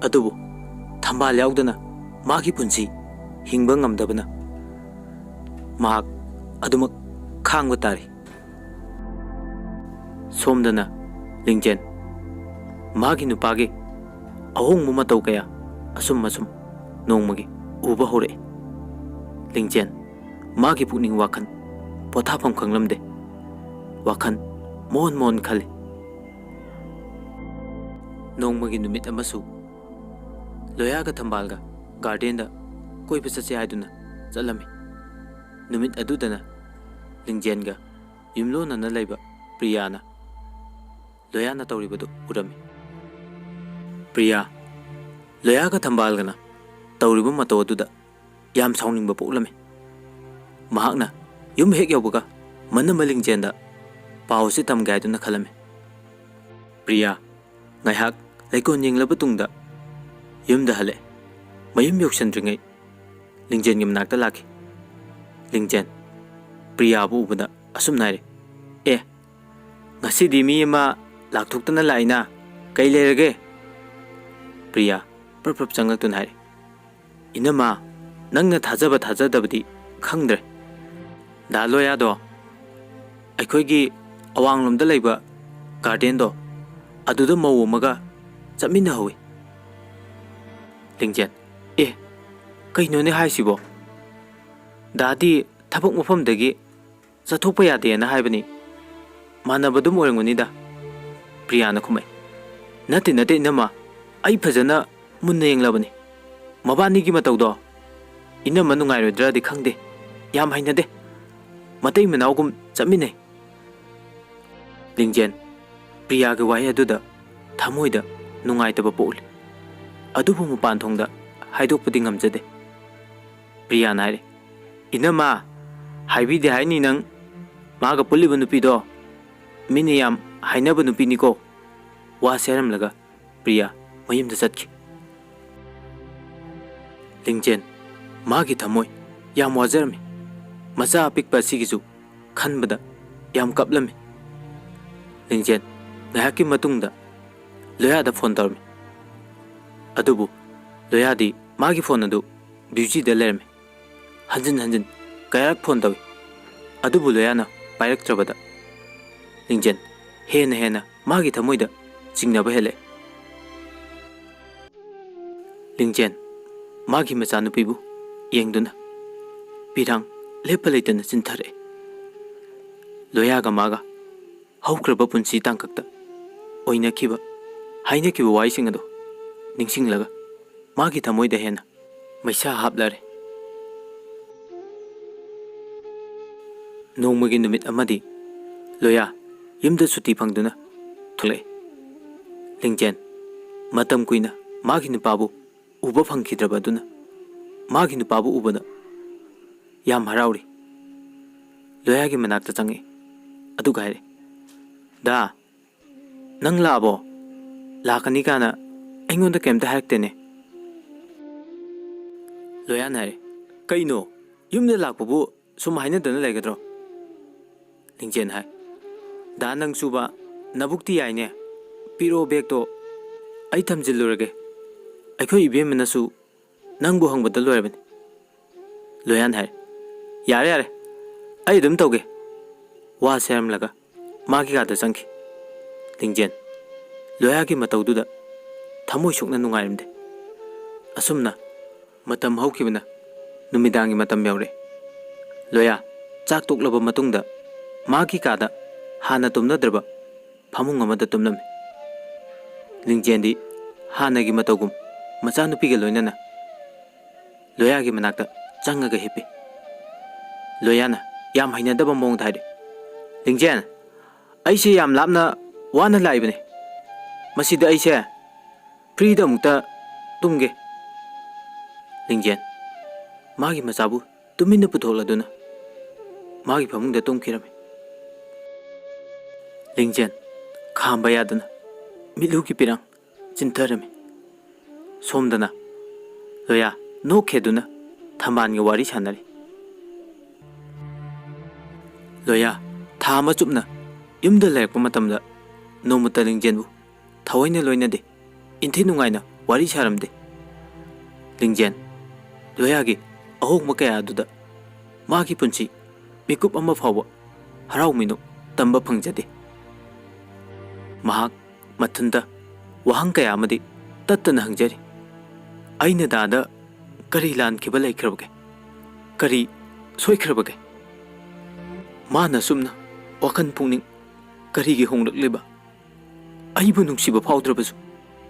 ꯑꯗꯨꯕꯨ ꯊꯝꯕꯥꯜ ꯌꯥꯎꯗꯅ ꯃꯥꯒꯤ ꯄꯨꯟꯁꯤ ꯍꯤꯡꯕ ꯉꯝꯗꯕꯅ ꯃꯍꯥꯛ ꯑꯗꯨꯃꯛ ꯈꯥꯡꯕ ꯇꯥꯔꯤ꯫ ꯁꯣꯝꯗꯅ ꯂꯤꯡꯖꯦꯟ ꯃꯥꯒꯤ ꯅꯨꯄꯥꯒꯤ ꯑꯍꯣꯡꯕ ꯃꯇꯧ ꯀꯌꯥ ꯑꯁꯨꯝ ꯑꯁꯨꯝ ꯅꯣꯡꯃꯒꯤ ꯎꯕ ꯍꯧꯔꯛꯏ꯫ ꯂꯤꯡꯖꯦꯟ ꯃꯥꯒꯤ ꯄꯨꯛꯅꯤꯡ ꯋꯥꯈꯜ ꯄꯣꯊꯥꯐꯝ ꯈꯪꯂꯝꯗꯦ꯫ ꯋꯥꯈꯜ ꯃꯣꯟ ꯃꯣꯟ ꯈꯜꯂꯤ꯫ ꯅꯣꯡꯃꯒꯤ ꯅꯨꯃꯤꯠ ꯑꯃꯁꯨ ꯂꯣꯌꯥꯒ ꯊꯝꯕꯥꯜꯒ ꯒꯥꯔꯗꯦꯟꯗ ꯀꯣꯏꯕ ꯆꯠꯁꯦ ꯍꯥꯏꯗꯨꯅ ꯆꯠꯂꯝꯃꯤ꯫ ꯅꯨꯃꯤꯠ ꯑꯗꯨꯗꯅ ꯂꯤꯡꯖꯦꯟꯒ ꯌꯨꯝꯂꯣꯟꯅꯅ ꯂꯩꯕ ꯄ꯭ꯔꯤꯌꯥꯅ ꯂꯣꯌꯥꯅ ꯇꯧꯔꯤꯕꯗꯨ ꯎꯔꯝꯃꯤ꯫ ꯄ꯭ꯔꯤꯌꯥ ꯂꯣꯌꯥꯒ ꯊꯝꯕꯥꯜꯒꯅ ꯇꯧꯔꯤꯕ ꯃꯇꯧ ꯑꯗꯨꯗ ꯌꯥꯝ ꯁꯥꯎꯅꯤꯡꯕ ꯄꯣꯛꯂꯝꯃꯤ꯫ ꯃꯍꯥꯛꯅ ꯌꯨꯝ ꯍꯦꯛ ꯌꯧꯕꯒ ꯃꯅꯝꯃ ꯂꯤꯡꯖꯦꯟꯗ ꯄꯥꯎꯁꯤ ꯇꯝꯒꯦ ꯍꯥꯏꯗꯨꯅ ꯈꯜꯂꯝꯃꯤ꯫ ꯄ꯭ꯔꯤꯌꯥ ꯉꯥꯏꯍꯥꯛ ꯂꯩꯀꯣꯜ ꯌꯦꯡꯂꯕ ꯇꯨꯡꯗ ꯌꯨꯝꯗ ꯍꯜꯂꯛꯑꯦ꯫ ꯃꯌꯨꯝ ꯌꯧꯁꯟꯗ꯭ꯔꯤꯉꯩ ꯂꯤꯡꯖꯦꯟꯒꯤ ꯃꯅꯥꯛꯇ ꯂꯥꯛꯈꯤ꯫ ꯂꯤꯡꯖꯦꯟ ꯄ꯭ꯔꯤꯌꯥꯕꯨ ꯎꯕꯗ ꯑꯁꯨꯝꯅ ꯍꯥꯏꯔꯦ, "ꯑꯦ, ꯉꯁꯤꯗꯤ ꯃꯤ ꯑꯃ ꯂꯥꯛꯊꯣꯛꯇꯅ ꯂꯥꯛꯏꯅ, ꯀꯩ ꯂꯩꯔꯒꯦ?" ꯄ꯭ꯔꯤꯌꯥ ꯄ꯭ꯔꯞ ꯄ꯭ꯔꯞ ꯆꯪꯂꯛꯇꯨꯅ ꯍꯥꯏꯔꯦ, "ꯏꯅꯝꯃ, ꯅꯪꯅ ꯊꯥꯖꯕ ꯊꯥꯖꯗꯕꯗꯤ ꯈꯪꯗ꯭ꯔꯦ꯫ ꯗꯥ ꯂꯣꯌꯥꯗꯣ ꯑꯩꯈꯣꯏꯒꯤ ꯑꯋꯥꯡꯂꯣꯝꯗ ꯂꯩꯕ ꯒꯥꯔꯗꯦꯟꯗꯣ, ꯑꯗꯨꯗ ꯃꯧ ꯑꯃꯒ ꯆꯠꯃꯤꯟꯅꯍꯧꯋꯤ꯫" ꯂꯤꯡꯖꯦꯟ, "ꯑꯦ, ꯀꯩꯅꯣꯅꯦ ꯍꯥꯏꯁꯤꯕꯣ? ꯗꯥꯗꯤ ꯊꯕꯛ ꯃꯐꯝꯗꯒꯤ ꯆꯠꯊꯣꯛꯄ ꯌꯥꯗꯦꯅ ꯍꯥꯏꯕꯅꯤ꯫ ꯃꯥꯟꯅꯕꯗꯨꯝ ꯑꯣꯏꯔꯝꯒꯅꯤꯗ꯫" ꯄ꯭ꯔꯤꯌꯥꯅ ꯈꯨꯝꯃꯛꯏ, "ꯅꯠꯇꯦ, ꯅꯠꯇꯦ, ꯏꯅꯝꯃ, ꯑꯩ ꯐꯖꯅ ꯃꯨꯟꯅ ꯌꯦꯡꯂꯕꯅꯤ꯫ ꯃꯕꯥꯅꯤꯒꯤ ꯃꯇꯧꯗꯣ ꯏꯅꯝꯃ ꯅꯨꯡꯉꯥꯏꯔꯣꯏꯗ꯭ꯔꯗꯤ ꯈꯪꯗꯦ, ꯌꯥꯝ ꯍꯩꯅꯗꯦ꯫ ꯃꯇꯩ ꯃꯅꯥꯎꯒꯨꯝ ꯆꯠꯃꯤꯟꯅꯩ꯫" ꯂꯤꯡꯖꯦꯟ ꯄ꯭ꯔꯤꯌꯥꯒꯤ ꯋꯥꯍꯩ ꯑꯗꯨꯗ ꯊꯃꯣꯏꯗ ꯅꯨꯡꯉꯥꯏꯇꯕ ꯄꯣꯛꯂꯤ꯫ ꯑꯗꯨꯕꯨ ꯃꯄꯥꯟ ꯊꯣꯡꯗ ꯍꯥꯏꯗꯣꯛꯄꯗꯤ ꯉꯝꯖꯗꯦ꯫ ꯄ꯭ꯔꯤꯌꯥꯅ ꯍꯥꯏꯔꯦ, "ꯏꯅꯝꯃ, ꯍꯥꯏꯕꯤꯗꯦ ꯍꯥꯏꯅꯤ ꯅꯪ꯫ ꯃꯥꯒ ꯄꯨꯜꯂꯤꯕ ꯅꯨꯄꯤꯗꯣ ꯃꯤꯅ ꯌꯥꯝ ꯍꯥꯏꯅꯕ ꯅꯨꯄꯤꯅꯤꯀꯣ꯫" ꯋꯥꯁꯤ ꯍꯥꯏꯔꯝꯂꯒ ꯄ꯭ꯔꯤꯌꯥ ꯃꯌꯨꯝꯗ ꯆꯠꯈꯤ꯫ ꯂꯤꯡꯖꯦꯟ ꯃꯥꯒꯤ ꯊꯃꯣꯏ ꯌꯥꯝ ꯋꯥꯖꯔꯝꯃꯤ꯫ ꯃꯆꯥ ꯑꯄꯤꯛꯄ ꯑꯁꯤꯒꯤꯁꯨ ꯈꯟꯕꯗ ꯌꯥꯝ ꯀꯞꯂꯝꯃꯤ꯫ ꯂꯤꯡꯖꯦꯟ ꯉꯥꯏꯍꯥꯛꯀꯤ ꯃꯇꯨꯡꯗ ꯂꯣꯌꯥꯗ ꯐꯣꯟ ꯇꯧꯔꯝꯃꯤ꯫ ꯑꯗꯨꯕꯨ ꯂꯣꯌꯥꯗꯤ ꯃꯥꯒꯤ ꯐꯣꯟ ꯑꯗꯨ ꯕ꯭ꯌꯨꯖꯤꯗ ꯂꯩꯔꯝꯃꯤ꯫ ꯍꯟꯖꯤꯟ ꯍꯟꯖꯤꯟ ꯀꯌꯥꯔꯛ ꯐꯣꯟ ꯇꯧꯏ, ꯑꯗꯨꯕꯨ ꯂꯣꯌꯥꯅ ꯄꯥꯏꯔꯛꯇ꯭ꯔꯕꯗ ꯂꯤꯡꯖꯦꯟ ꯍꯦꯟꯅ ꯍꯦꯟꯅ ꯃꯥꯒꯤ ꯊꯃꯣꯏꯗ ꯆꯤꯡꯅꯕ ꯍꯦꯜꯂꯛꯑꯦ꯫ ꯂꯤꯡꯖꯦꯟ ꯃꯥꯒꯤ ꯃꯆꯥꯅꯨꯄꯤꯕꯨ ꯌꯦꯡꯗꯨꯅ ꯄꯤꯔꯥꯡ ꯂꯦꯞꯄ ꯂꯩꯇꯅ ꯆꯤꯟꯊꯔꯛꯑꯦ꯫ ꯂꯣꯌꯥꯒ ꯃꯥꯒ ꯍꯧꯈ꯭ꯔꯕ ꯄꯨꯟꯁꯤ ꯇꯥꯡꯀꯛꯇ ꯑꯣꯏꯅꯈꯤꯕ, ꯍꯥꯏꯅꯈꯤꯕ ꯋꯥꯍꯩꯁꯤꯡ ꯑꯗꯨ ꯅꯤꯡꯁꯤꯡꯂꯒ ꯃꯥꯒꯤ ꯊꯃꯣꯏꯗ ꯍꯦꯟꯅ ꯃꯩꯁꯥ ꯍꯥꯞꯂꯔꯦ꯫ ꯅꯣꯡꯃꯒꯤ ꯅꯨꯃꯤꯠ ꯑꯃꯗꯤ ꯂꯣꯌꯥ ꯌꯨꯝꯗ ꯁꯨꯇꯤ ꯐꯪꯗꯨꯅ ꯊꯣꯛꯂꯛꯏ꯫ ꯂꯤꯡꯖꯦꯟ ꯃꯇꯝ ꯀꯨꯏꯅ ꯃꯥꯒꯤ ꯅꯨꯄꯥꯕꯨ ꯎꯕ ꯐꯪꯈꯤꯗ꯭ꯔꯕ ꯑꯗꯨꯅ ꯃꯥꯒꯤ ꯅꯨꯄꯥꯕꯨ ꯎꯕꯗ ꯌꯥꯝ ꯍꯔꯥꯎꯔꯤ꯫ ꯂꯣꯌꯥꯒꯤ ꯃꯅꯥꯛꯇ ꯆꯪꯉꯛꯏ, ꯑꯗꯨꯒ ꯍꯥꯏꯔꯛꯏ, "ꯗꯥ, ꯅꯪ ꯂꯥꯛꯑꯕꯣ? ꯂꯥꯛꯀꯅꯤ ꯀꯥꯏꯅ ꯑꯩꯉꯣꯟꯗ ꯀꯩꯝꯇ ꯍꯥꯏꯔꯛꯇꯦꯅꯦ?" ꯂꯣꯌꯥꯅ ꯍꯥꯏꯔꯦ, "ꯀꯩꯅꯣ? ꯌꯨꯝꯗ ꯂꯥꯛꯄꯕꯨ ꯁꯨꯝ ꯍꯥꯏꯅꯗꯅ ꯂꯩꯒꯗ꯭ꯔꯣ?" ꯂꯤꯡꯖꯦꯟ ꯍꯥꯏ, "ꯗꯥ, ꯅꯪꯁꯨꯕ ꯅꯕꯨꯛꯇꯤ ꯌꯥꯏꯅꯦ꯫ ꯄꯤꯔꯛꯑꯣ ꯕꯦꯒꯇꯣ, ꯑꯩ ꯊꯝꯖꯤꯜꯂꯨꯔꯒꯦ꯫ ꯑꯩꯈꯣꯏ ꯏꯕꯦꯝꯃꯅꯁꯨ ꯅꯪꯕꯨ ꯍꯪꯕꯗ ꯂꯣꯏꯔꯕꯅꯤ꯫" ꯂꯣꯌꯥꯟ ꯍꯥꯏ, "ꯌꯥꯔꯦ, ꯌꯥꯔꯦ, ꯑꯩ ꯑꯗꯨꯝ ꯇꯧꯒꯦ꯫" ꯋꯥ ꯁꯦꯔꯝꯂꯒ ꯃꯥꯒꯤ ꯀꯥꯗ ꯆꯪꯈꯤ꯫ ꯂꯤꯡꯖꯦꯟ ꯂꯣꯌꯥꯒꯤ ꯃꯇꯧꯗꯨꯗ ꯊꯃꯣꯏ ꯁꯣꯛꯅ ꯅꯨꯡꯉꯥꯏꯔꯝꯗꯦ꯫ ꯑꯁꯨꯝꯅ ꯃꯇꯝ ꯍꯧꯈꯤꯕꯅ ꯅꯨꯃꯤꯗꯥꯡꯒꯤ ꯃꯇꯝ ꯌꯧꯔꯦ꯫ ꯂꯣꯌꯥ ꯆꯥꯛ ꯇꯣꯛꯂꯕ ꯃꯇꯨꯡꯗ ꯃꯥꯒꯤ ꯀꯥꯗ ꯍꯥꯟꯅ ꯇꯨꯝꯅꯗ꯭ꯔꯕ ꯐꯃꯨꯡ ꯑꯃꯗ ꯇꯨꯝꯂꯝꯃꯤ꯫ ꯂꯤꯡꯖꯦꯟꯗꯤ ꯍꯥꯟꯅꯒꯤ ꯃꯇꯧꯒꯨꯝ ꯃꯆꯥꯅꯨꯄꯤꯒ ꯂꯣꯏꯅꯅ ꯂꯣꯌꯥꯒꯤ ꯃꯅꯥꯛꯇ ꯆꯪꯉꯒ ꯍꯤꯞꯄꯤ꯫ ꯂꯣꯌꯥꯅ ꯌꯥꯝ ꯍꯩꯅꯗꯕ ꯃꯑꯣꯡꯗ ꯍꯥꯏꯔꯦ, "ꯂꯤꯡꯖꯦꯟ, ꯑꯩꯁꯦ ꯌꯥꯝ ꯂꯥꯞꯅ ꯋꯥꯅ ꯂꯥꯛꯏꯕꯅꯤ꯫ ꯃꯁꯤꯗ ꯑꯩꯁꯦ ꯐ꯭ꯔꯤꯗ ꯑꯃꯨꯛꯇ ꯇꯨꯝꯒꯦ꯫" ꯂꯤꯡꯖꯦꯟ ꯃꯥꯒꯤ ꯃꯆꯥꯕꯨ ꯇꯨꯃꯤꯟꯅ ꯄꯨꯊꯣꯛꯂꯗꯨꯅ ꯃꯥꯒꯤ ꯐꯃꯨꯡꯗ ꯇꯨꯝꯈꯤꯔꯝꯃꯤ꯫ ꯂꯤꯡꯖꯦꯟ ꯈꯥꯝꯕ ꯌꯥꯗꯅ ꯃꯤꯠꯂꯨꯒꯤ ꯄꯤꯔꯥꯡ ꯆꯤꯟꯊꯔꯝꯃꯤ꯫ ꯁꯣꯝꯗꯅ ꯂꯣꯌꯥ ꯅꯣꯛꯈꯦꯗꯨꯅ ꯊꯝꯕꯥꯜꯒ ꯋꯥꯔꯤ ꯁꯥꯟꯅꯔꯤ꯫ ꯂꯣꯌꯥ ꯊꯥ ꯑꯃ ꯆꯨꯞꯅ ꯌꯨꯝꯗ ꯂꯩꯔꯛꯄ ꯃꯇꯝꯗ ꯅꯣꯡꯃꯇ ꯂꯤꯡꯖꯦꯟꯕꯨ ꯊꯑꯣꯏꯅ ꯂꯣꯏꯅꯗꯦ, ꯏꯟꯊꯤ ꯅꯨꯡꯉꯥꯏꯅ ꯋꯥꯔꯤ ꯁꯥꯔꯝꯗꯦ꯫ ꯂꯤꯡꯖꯦꯟ ꯂꯣꯌꯥꯒꯤ ꯑꯍꯣꯡꯕ ꯀꯌꯥ ꯑꯗꯨꯗ ꯃꯥꯒꯤ ꯄꯨꯟꯁꯤ ꯃꯤꯀꯨꯞ ꯑꯃ ꯐꯥꯎꯕ ꯍꯔꯥꯎ ꯃꯤꯅꯣꯛ ꯇꯝꯕ ꯐꯪꯖꯗꯦ꯫ ꯃꯍꯥꯛ ꯃꯊꯟꯇ ꯋꯥꯍꯪ ꯀꯌꯥ ꯑꯃꯗꯤ ꯇꯠꯇꯅ ꯍꯪꯖꯔꯤ꯫ "ꯑꯩꯅ ꯗꯥꯗ ꯀꯔꯤ ꯂꯥꯟꯈꯤꯕ ꯂꯩꯈ꯭ꯔꯕꯒꯦ? ꯀꯔꯤ ꯁꯣꯏꯈ꯭ꯔꯕꯒꯦ? ꯃꯥꯅ ꯑꯁꯨꯝꯅ ꯋꯥꯈꯜ ꯄꯨꯛꯅꯤꯡ ꯀꯔꯤꯒꯤ ꯍꯣꯡꯂꯛꯂꯤꯕ? ꯑꯩꯕꯨ ꯅꯨꯡꯁꯤꯕ ꯐꯥꯎꯗ꯭ꯔꯕꯁꯨ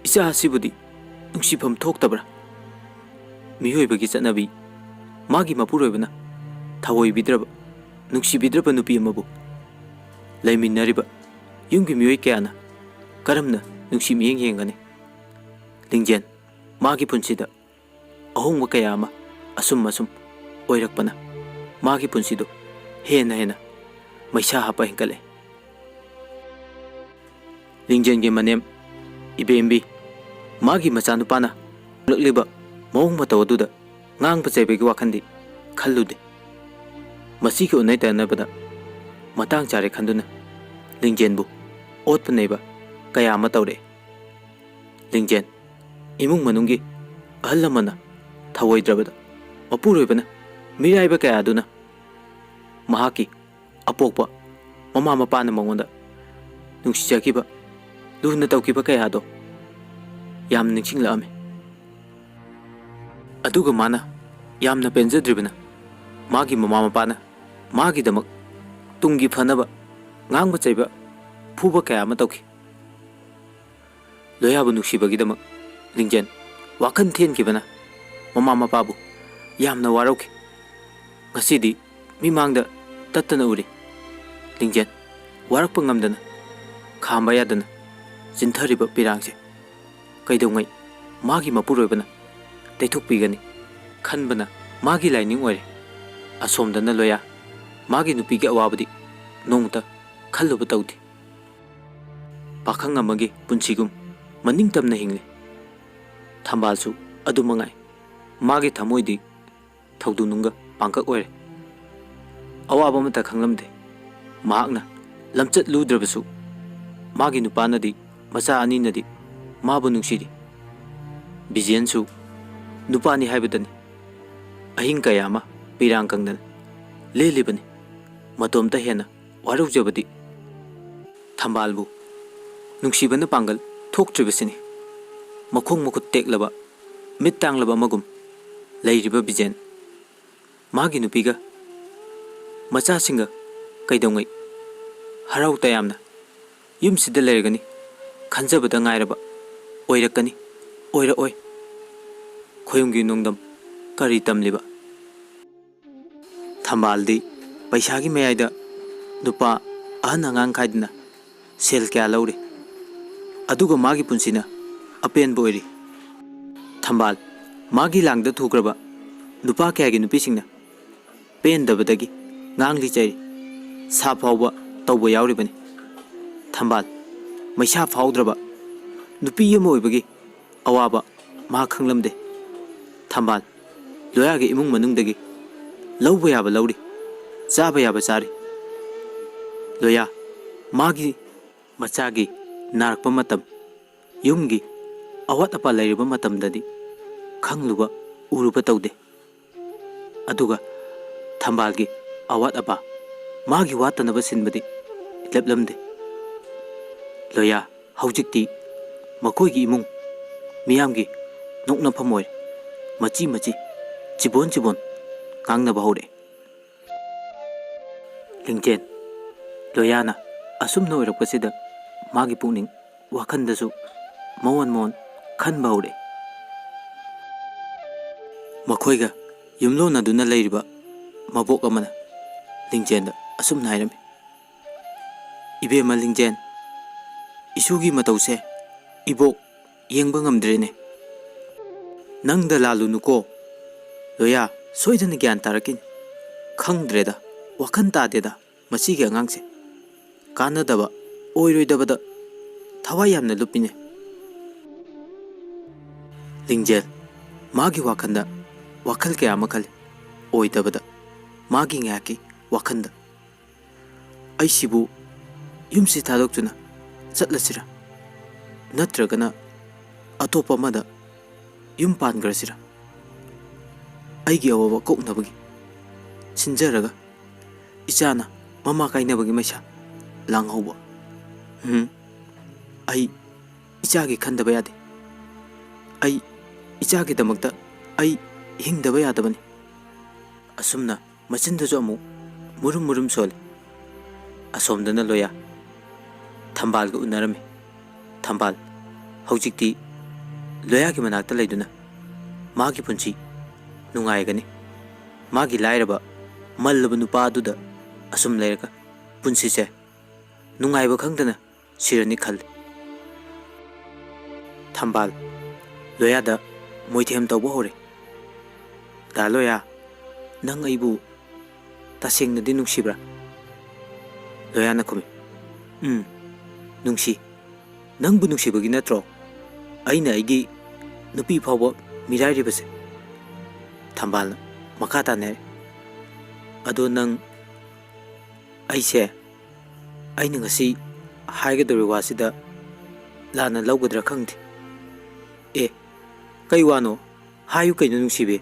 ꯏꯆꯥ ꯑꯁꯤꯕꯨꯗꯤ ꯅꯨꯡꯁꯤꯐꯝ ꯊꯣꯛꯇꯕ꯭ꯔꯥ?" ꯃꯤꯑꯣꯏꯕꯒꯤ ꯆꯠꯅꯕꯤ, ꯃꯥꯒꯤ ꯃꯄꯨꯔꯣꯏꯕꯅ ꯊꯑꯣꯏꯕꯤꯗ꯭ꯔꯕ, ꯅꯨꯡꯁꯤꯕꯤꯗ꯭ꯔꯕ ꯅꯨꯄꯤ ꯑꯃꯕꯨ ꯂꯩꯃꯤꯟꯅꯔꯤꯕ ꯌꯨꯝꯒꯤ ꯃꯤꯑꯣꯏ ꯀꯌꯥꯅ ꯀꯔꯝꯅ ꯅꯨꯡꯁꯤ ꯃꯤꯠꯌꯦꯡ ꯌꯦꯡꯒꯅꯤ? ꯂꯤꯡꯖꯦꯟ ꯃꯥꯒꯤ ꯄꯨꯟꯁꯤꯗ ꯑꯍꯣꯡꯕ ꯀꯌꯥ ꯑꯃ ꯑꯁꯨꯝ ꯑꯁꯨꯝ ꯑꯣꯏꯔꯛꯄꯅ ꯃꯥꯒꯤ ꯄꯨꯟꯁꯤꯗꯨ ꯍꯦꯟꯅ ꯍꯦꯟꯅ ꯃꯩꯁꯥ ꯍꯥꯞꯄ ꯍꯦꯟꯒꯠꯂꯦ꯫ ꯂꯤꯡꯖꯦꯟꯒꯤ ꯃꯅꯦꯝ ꯏꯕꯦꯝꯕꯤ, ꯃꯥꯒꯤ ꯃꯆꯥꯅꯨꯄꯥꯅ ꯎꯠꯂꯛꯂꯤꯕ ꯃꯑꯣꯡ ꯃꯇꯧ ꯑꯗꯨꯗ ꯉꯥꯡꯕ ꯆꯩꯕꯒꯤ ꯋꯥꯈꯜꯗꯤ ꯈꯜꯂꯨꯗꯦ꯫ ꯃꯁꯤꯒꯤ ꯎꯅꯩ ꯇꯩꯅꯕꯗ ꯃꯇꯥꯡ ꯆꯥꯔꯦ ꯈꯟꯗꯨꯅ ꯂꯤꯡꯖꯦꯟꯕꯨ ꯑꯣꯠꯄ ꯅꯩꯕ ꯀꯌꯥ ꯑꯃ ꯇꯧꯔꯛꯑꯦ꯫ ꯂꯤꯡꯖꯦꯟ ꯏꯃꯨꯡ ꯃꯅꯨꯡꯒꯤ ꯑꯍꯜ ꯂꯃꯟꯅ ꯊꯧꯑꯣꯏꯗ꯭ꯔꯕꯗ, ꯃꯄꯨꯔꯣꯏꯕꯅ ꯃꯤꯔꯥꯏꯕ ꯀꯌꯥ ꯑꯗꯨꯅ ꯃꯍꯥꯛꯀꯤ ꯑꯄꯣꯛꯄ ꯃꯃꯥ ꯃꯄꯥꯅ ꯃꯉꯣꯟꯗ ꯅꯨꯡꯁꯤꯖꯈꯤꯕ, ꯂꯨꯅ ꯇꯧꯈꯤꯕ ꯀꯌꯥꯗꯣ ꯌꯥꯝ ꯅꯤꯡꯁꯤꯡꯂꯛꯑꯝꯃꯤ꯫ ꯑꯗꯨꯒ ꯃꯥꯅ ꯌꯥꯝꯅ ꯄꯦꯟꯖꯗ꯭ꯔꯤꯕꯅ, ꯃꯥꯒꯤ ꯃꯃꯥ ꯃꯄꯥꯅ ꯃꯥꯒꯤꯗꯃꯛ ꯇꯨꯡꯒꯤ ꯐꯅꯕ ꯉꯥꯡꯕ ꯆꯩꯕ, ꯐꯨꯕ ꯀꯌꯥ ꯑꯃ ꯇꯧꯈꯤ꯫ ꯂꯣꯌꯥꯕꯨ ꯅꯨꯡꯁꯤꯕꯒꯤꯗꯃꯛ ꯂꯤꯡꯖꯦꯟ ꯋꯥꯈꯜ ꯊꯦꯟꯈꯤꯕꯅ ꯃꯃꯥ ꯃꯄꯥꯕꯨ ꯌꯥꯝꯅ ꯋꯥꯔꯧꯈꯤ꯫ ꯉꯁꯤꯗꯤ ꯃꯤꯃꯥꯡꯗ ꯇꯠꯇꯅ ꯎꯔꯤ꯫ ꯂꯤꯡꯖꯦꯟ ꯋꯥꯔꯛꯄ ꯉꯝꯗꯅ, ꯈꯥꯝꯕ ꯌꯥꯗꯅ ꯆꯤꯟꯊꯔꯤꯕ ꯄꯤꯔꯥꯡꯁꯦ ꯀꯩꯗꯧꯉꯩ ꯃꯥꯒꯤ ꯃꯄꯨꯔꯣꯏꯕꯅ ꯇꯩꯊꯣꯛꯄꯤꯒꯅꯤ ꯈꯟꯕꯅ ꯃꯥꯒꯤ ꯂꯥꯏꯅꯤꯡ ꯑꯣꯏꯔꯦ꯫ ꯑꯁꯣꯝꯗꯅ ꯂꯣꯌꯥ ꯃꯥꯒꯤ ꯅꯨꯄꯤꯒꯤ ꯑꯋꯥꯕꯗꯤ ꯅꯣꯡꯃꯇ ꯈꯜꯂꯨꯕ ꯇꯧꯗꯦ꯫ ꯄꯥꯈꯪ ꯑꯃꯒꯤ ꯄꯨꯟꯁꯤꯒꯨꯝ ꯃꯅꯤꯡ ꯇꯝꯅ ꯍꯤꯡꯂꯤ꯫ ꯊꯝꯕꯥꯜꯁꯨ ꯑꯗꯨ ꯃꯉꯥꯏ꯫ ꯃꯥꯒꯤ ꯊꯃꯣꯏꯗꯤ ꯊꯧꯗꯨꯅꯨꯡꯒ ꯄꯥꯡꯀꯛ ꯑꯣꯏꯔꯦ꯫ ꯑꯋꯥꯕ ꯑꯃꯠꯇ ꯈꯪꯂꯝꯗꯦ꯫ ꯃꯍꯥꯛꯅ ꯂꯝꯆꯠ ꯂꯨꯗ꯭ꯔꯕꯁꯨ ꯃꯥꯒꯤ ꯅꯨꯄꯥꯅꯗꯤ, ꯃꯆꯥ ꯑꯅꯤꯅꯗꯤ ꯃꯥꯕꯨ ꯅꯨꯡꯁꯤꯔꯤ꯫ ꯕꯤꯖꯦꯟꯁꯨ ꯅꯨꯄꯥꯅꯤ ꯍꯥꯏꯕꯗꯅꯤ ꯑꯍꯤꯡ ꯀꯌꯥ ꯑꯃ ꯄꯤꯔꯥꯡ ꯀꯪꯗꯅ ꯂꯦꯜꯂꯤꯕꯅꯤ꯫ ꯃꯇꯣꯝꯇ ꯍꯦꯟꯅ ꯋꯥꯔꯧꯖꯕꯗꯤ ꯊꯝꯕꯥꯜꯕꯨ ꯅꯨꯡꯁꯤꯕꯅ ꯄꯥꯡꯒꯜ ꯊꯣꯛꯇ꯭ꯔꯤꯕꯁꯤꯅꯤ꯫ ꯃꯈꯣꯡ ꯃꯈꯨꯠ ꯇꯦꯛꯂꯕ, ꯃꯤꯠ ꯇꯥꯡꯂꯕ ꯑꯃꯒꯨꯝ ꯂꯩꯔꯤꯕ ꯕꯤꯖꯦꯟ, ꯃꯥꯒꯤ ꯅꯨꯄꯤꯒ ꯃꯆꯥꯁꯤꯡꯒ ꯀꯩꯗꯧꯉꯩ ꯍꯔꯥꯎ ꯇꯌꯥꯝꯅ ꯌꯨꯝꯁꯤꯗ ꯂꯩꯔꯒꯅꯤ ꯈꯟꯖꯕꯗ ꯉꯥꯏꯔꯕ ꯑꯣꯏꯔꯛꯀꯅꯤ, ꯑꯣꯏꯔꯛꯑꯣꯏ꯫ ꯈꯣꯌꯨꯝꯒꯤ ꯅꯣꯡꯗꯝ ꯀꯔꯤ ꯇꯝꯂꯤꯕ? ꯊꯝꯕꯥꯜꯗꯤ ꯄꯩꯁꯥꯒꯤ ꯃꯌꯥꯏꯗ ꯅꯨꯄꯥ ꯑꯍꯟ ꯑꯉꯥꯡ ꯈꯥꯏꯗꯅ ꯁꯦꯜ ꯀꯌꯥ ꯂꯧꯔꯤ, ꯑꯗꯨꯒ ꯃꯥꯒꯤ ꯄꯨꯟꯁꯤꯅ ꯑꯄꯦꯟꯕ ꯑꯣꯏꯔꯤ꯫ ꯊꯝꯕꯥꯜ ꯃꯥꯒꯤ ꯂꯥꯡꯗ ꯊꯨꯈ꯭ꯔꯕ ꯅꯨꯄꯥ ꯀꯌꯥꯒꯤ ꯅꯨꯄꯤꯁꯤꯡꯅ ꯄꯦꯟꯗꯕꯗꯒꯤ ꯉꯥꯡꯂꯤ ꯆꯩꯔꯤ, ꯁꯥ ꯐꯥꯎꯕ ꯇꯧꯕ ꯌꯥꯎꯔꯤꯕꯅꯤ꯫ ꯊꯝꯕꯥꯜ ꯃꯩꯁꯥ ꯐꯥꯎꯗ꯭ꯔꯕ ꯅꯨꯄꯤ ꯑꯃ ꯑꯣꯏꯕꯒꯤ ꯑꯋꯥꯕ ꯃꯥ ꯈꯪꯂꯝꯗꯦ꯫ ꯊꯝꯕꯥꯜ ꯂꯣꯌꯥꯒꯤ ꯏꯃꯨꯡ ꯃꯅꯨꯡꯗꯒꯤ ꯂꯧꯕ ꯌꯥꯕ ꯂꯧꯔꯤ, ꯆꯥꯕ ꯌꯥꯕ ꯆꯥꯔꯤ꯫ ꯂꯣꯌꯥ ꯃꯥꯒꯤ ꯃꯆꯥꯒꯤ ꯅꯥꯔꯛꯄ ꯃꯇꯝ, ꯌꯨꯝꯒꯤ ꯑꯋꯥꯠ ꯑꯄꯥ ꯂꯩꯔꯤꯕ ꯃꯇꯝꯗꯗꯤ ꯈꯪꯂꯨꯕ ꯎꯔꯨꯕ ꯇꯧꯗꯦ꯫ ꯑꯗꯨꯒ ꯊꯝꯕꯥꯜꯒꯤ ꯑꯋꯥꯠ ꯑꯄꯥ, ꯃꯥꯒꯤ ꯋꯥꯠꯇꯅꯕ ꯁꯤꯟꯕꯗꯤ ꯂꯦꯞꯂꯝꯗꯦ꯫ ꯂꯣꯌꯥ ꯍꯧꯖꯤꯛꯇꯤ ꯃꯈꯣꯏꯒꯤ ꯏꯃꯨꯡ ꯃꯤꯌꯥꯝꯒꯤ ꯅꯣꯛꯅꯐꯝ ꯑꯣꯏꯔꯦ꯫ ꯃꯆꯤ ꯃꯆꯤ, ꯆꯤꯕꯣꯟ ꯆꯤꯕꯣꯟ ꯉꯥꯡꯅꯕ ꯍꯧꯔꯛꯑꯦ꯫ ꯂꯤꯡꯖꯦꯟ ꯂꯣꯌꯥꯅ ꯑꯁꯨꯝꯅ ꯑꯣꯏꯔꯛꯄꯁꯤꯗ ꯃꯥꯒꯤ ꯄꯨꯛꯅꯤꯡ ꯋꯥꯈꯜꯗꯁꯨ ꯃꯑꯣꯟ ꯃꯑꯣꯟ ꯈꯟꯕ ꯍꯧꯔꯛꯑꯦ꯫ ꯃꯈꯣꯏꯒ ꯌꯨꯝꯂꯣꯟꯅꯗꯨꯅ ꯂꯩꯔꯤꯕ ꯃꯕꯣꯛ ꯑꯃꯅ ꯂꯤꯡꯖꯦꯟꯗ ꯑꯁꯨꯝꯅ ꯍꯥꯏꯔꯝꯃꯤ, "ꯏꯕꯦꯝꯃ ꯂꯤꯡꯖꯦꯟ, ꯏꯁꯨꯒꯤ ꯃꯇꯧꯁꯦ ꯏꯕꯣꯛ ꯌꯦꯡꯕ ꯉꯝꯗ꯭ꯔꯦꯅꯦ꯫ ꯅꯪꯗ ꯂꯥꯜꯂꯨꯅꯨꯀꯣ꯫ ꯂꯣꯌꯥ ꯁꯣꯏꯗꯅ ꯒ꯭ꯌꯥꯟ ꯇꯥꯔꯛꯈꯤꯅꯤ꯫ ꯈꯪꯗ꯭ꯔꯦꯗ, ꯋꯥꯈꯜ ꯇꯥꯗꯦꯗ ꯃꯁꯤꯒꯤ ꯑꯉꯥꯡꯁꯦ꯫ ꯀꯥꯟꯅꯗꯕ, ꯑꯣꯏꯔꯣꯏꯗꯕꯗ ꯊꯋꯥꯏ ꯌꯥꯝꯅ ꯂꯨꯞꯄꯤꯅꯦ꯫" ꯂꯤꯡꯖꯦꯜ ꯃꯥꯒꯤ ꯋꯥꯈꯜꯗ ꯋꯥꯈꯜ ꯀꯌꯥ ꯑꯃ ꯈꯜꯂꯤ꯫ ꯑꯣꯏꯗꯕꯗ ꯃꯥꯒꯤ ꯉꯥꯏꯍꯥꯛꯀꯤ ꯋꯥꯈꯜꯗ, "ꯑꯩꯁꯤꯕꯨ ꯌꯨꯝꯁꯤ ꯊꯥꯗꯣꯛꯇꯨꯅ ꯆꯠꯂꯁꯤꯔꯥ? ꯅꯠꯇ꯭ꯔꯒꯅ ꯑꯇꯣꯞꯄ ꯑꯃꯗ ꯌꯨꯝ ꯄꯥꯟꯈ꯭ꯔꯁꯤꯔꯥ? ꯑꯩꯒꯤ ꯑꯋꯥꯕ ꯀꯣꯛꯅꯕꯒꯤ ꯁꯤꯟꯖꯔꯒ ꯏꯆꯥꯅ ꯃꯃꯥ ꯀꯥꯏꯅꯕꯒꯤ ꯃꯩꯁꯥ ꯂꯥꯡꯍꯧꯕ꯫ ꯎꯝ, ꯑꯩ ꯏꯆꯥꯒꯤ ꯈꯟꯗꯕ ꯌꯥꯗꯦ꯫ ꯑꯩ ꯏꯆꯥꯒꯤꯗꯃꯛꯇ ꯑꯩ ꯍꯤꯡꯗꯕ ꯌꯥꯗꯕꯅꯤ꯫" ꯑꯁꯨꯝꯅ ꯃꯆꯤꯟꯗꯁꯨ ꯑꯃꯨꯛ ꯃꯨꯔꯨꯝ ꯃꯨꯔꯨꯝ ꯁꯣꯜꯂꯤ꯫ ꯑꯁꯣꯝꯗꯅ ꯂꯣꯌꯥ ꯊꯝꯕꯥꯜꯒ ꯎꯅꯔꯝꯃꯤ꯫ ꯊꯝꯕꯥꯜ ꯍꯧꯖꯤꯛꯇꯤ ꯂꯣꯌꯥꯒꯤ ꯃꯅꯥꯛꯇ ꯂꯩꯗꯨꯅ ꯃꯥꯒꯤ ꯄꯨꯟꯁꯤ ꯅꯨꯡꯉꯥꯏꯒꯅꯤ꯫ ꯃꯥꯒꯤ ꯂꯥꯏꯔꯕ ꯃꯜꯂꯕ ꯅꯨꯄꯥ ꯑꯗꯨꯗ ꯑꯁꯨꯝ ꯂꯩꯔꯒ ꯄꯨꯟꯁꯤꯁꯦ ꯅꯨꯡꯉꯥꯏꯕ ꯈꯪꯗꯅ ꯁꯤꯔꯅꯤ ꯈꯜꯂꯤ꯫ ꯊꯝꯕꯥꯜ ꯂꯣꯌꯥꯗ ꯃꯣꯏꯊꯦꯝ ꯇꯧꯕ ꯍꯧꯔꯦ꯫ "ꯗꯥ ꯂꯣꯌꯥ, ꯅꯪ ꯑꯩꯕꯨ ꯇꯁꯦꯡꯅꯗꯤ ꯅꯨꯡꯁꯤꯕ꯭ꯔꯥ?" ꯂꯣꯌꯥꯅ ꯈꯨꯝꯃꯤ, "ꯎꯝ, ꯅꯨꯡꯁꯤ꯫ ꯅꯪꯕꯨ ꯅꯨꯡꯁꯤꯕꯒꯤ ꯅꯠꯇ꯭ꯔꯣ ꯑꯩꯅ ꯑꯩꯒꯤ ꯅꯨꯄꯤ ꯐꯥꯎꯕ ꯃꯤꯔꯥꯏꯔꯤꯕꯁꯦ? ꯊꯝꯕꯥꯜꯅ ꯃꯈꯥ ꯇꯥꯅ ꯍꯥꯏꯔꯦ, "ꯑꯗꯣ ꯅꯪ ꯑꯩꯁꯦ, ꯑꯩꯅ ꯉꯁꯤ ꯍꯥꯏꯒꯗꯧꯔꯤꯕ ꯋꯥꯁꯤꯗ ꯂꯥꯟꯅ ꯂꯧꯒꯗ꯭ꯔꯥ ꯈꯪꯗꯦ꯫ ꯑꯦ, ꯀꯩ ꯋꯥꯅꯣ? ꯍꯥꯏꯌꯨ ꯀꯩꯅꯣ ꯅꯨꯡꯁꯤꯕꯤ꯫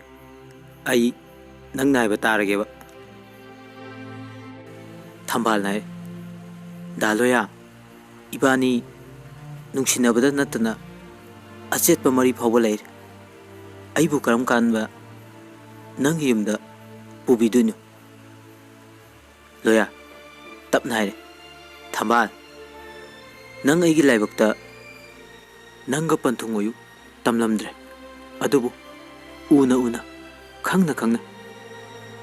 ꯑꯩ ꯅꯪꯅ ꯍꯥꯏꯕ ꯇꯥꯔꯒꯦꯕ꯫" ꯊꯝꯕꯥꯜꯅ ꯍꯥꯏ, "ꯗꯥ ꯂꯣꯌꯥ, ꯏꯕꯥꯅꯤ ꯅꯨꯡꯁꯤꯅꯕꯗ ꯅꯠꯇꯅ ꯑꯆꯦꯠꯄ ꯃꯔꯤ ꯐꯥꯎꯕ ꯂꯩꯔꯦ꯫ ꯑꯩꯕꯨ ꯀꯔꯝ ꯀꯥꯟꯗ ꯅꯪꯒꯤ ꯌꯨꯝꯗ ꯄꯨꯕꯤꯗꯣꯏꯅꯣ?" ꯂꯣꯌꯥ ꯇꯞꯅ ꯍꯥꯏꯔꯦ, "ꯊꯝꯕꯥꯜ, ꯅꯪ ꯑꯩꯒꯤ ꯂꯥꯏꯕꯛꯇ ꯅꯪꯒ ꯄꯟꯊꯨꯡ ꯑꯣꯏꯌꯨ ꯇꯝꯂꯝꯗ꯭ꯔꯦ꯫ ꯑꯗꯨꯕꯨ ꯎꯅ ꯎꯅ, ꯈꯪꯅ ꯈꯪꯅ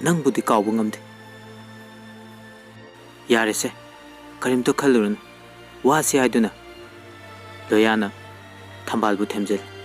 ꯅꯪꯕꯨꯗꯤ ꯀꯥꯎꯕ ꯉꯝꯗꯦ꯫" "ꯌꯥꯔꯦꯁꯦ, ꯀꯔꯤꯝꯇ ꯈꯜꯂꯨꯔꯅꯨ, ꯋꯥꯁꯤ ꯍꯥꯏꯗꯨꯅ꯫" ꯂꯣꯌꯥꯅ ꯊꯝꯕꯥꯜꯕꯨ ꯊꯦꯝꯖꯤꯜꯂꯤ꯫